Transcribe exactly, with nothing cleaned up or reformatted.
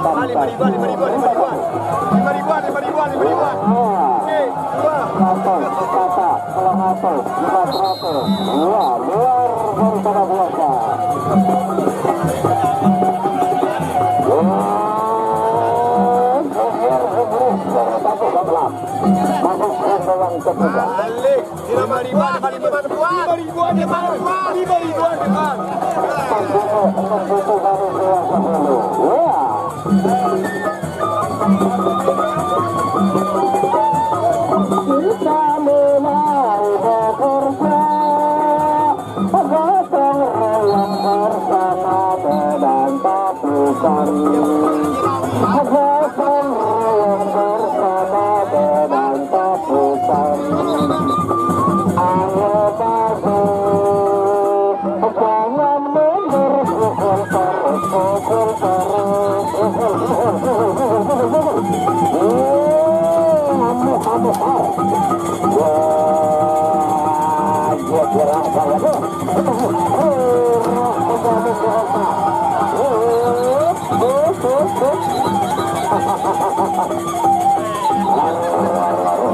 Balik, balik, balik, balik, balik, balik. Lima ribuan, lima ribuan, lima ribuan. Oke, dua. Satu, kata, kalau satu, lima seratus. Wah, luar biasa, biasa. Wah, geser, geser, geser, satu, satu, masuk ke gawang ketiga. Balik. Lima ribuan, lima ribuan, lima ribuan, lima ribuan, lima ribuan, lima ribuan. Wah. Kita mulai bekerja, gotong royong bersama dengan pasukan. Gotong royong bersama dengan pasukan. Ayo maju, jangan mundur, pukul terus, pukul terus, pukul, pukul, pukul, pukul, pukul, pukul. Iya, kamu, kamu, kamu. Wah, gua kira apa ya, tuh? Hurrah, kamu, kamu, kamu. Hurrah, hurrah, hurrah.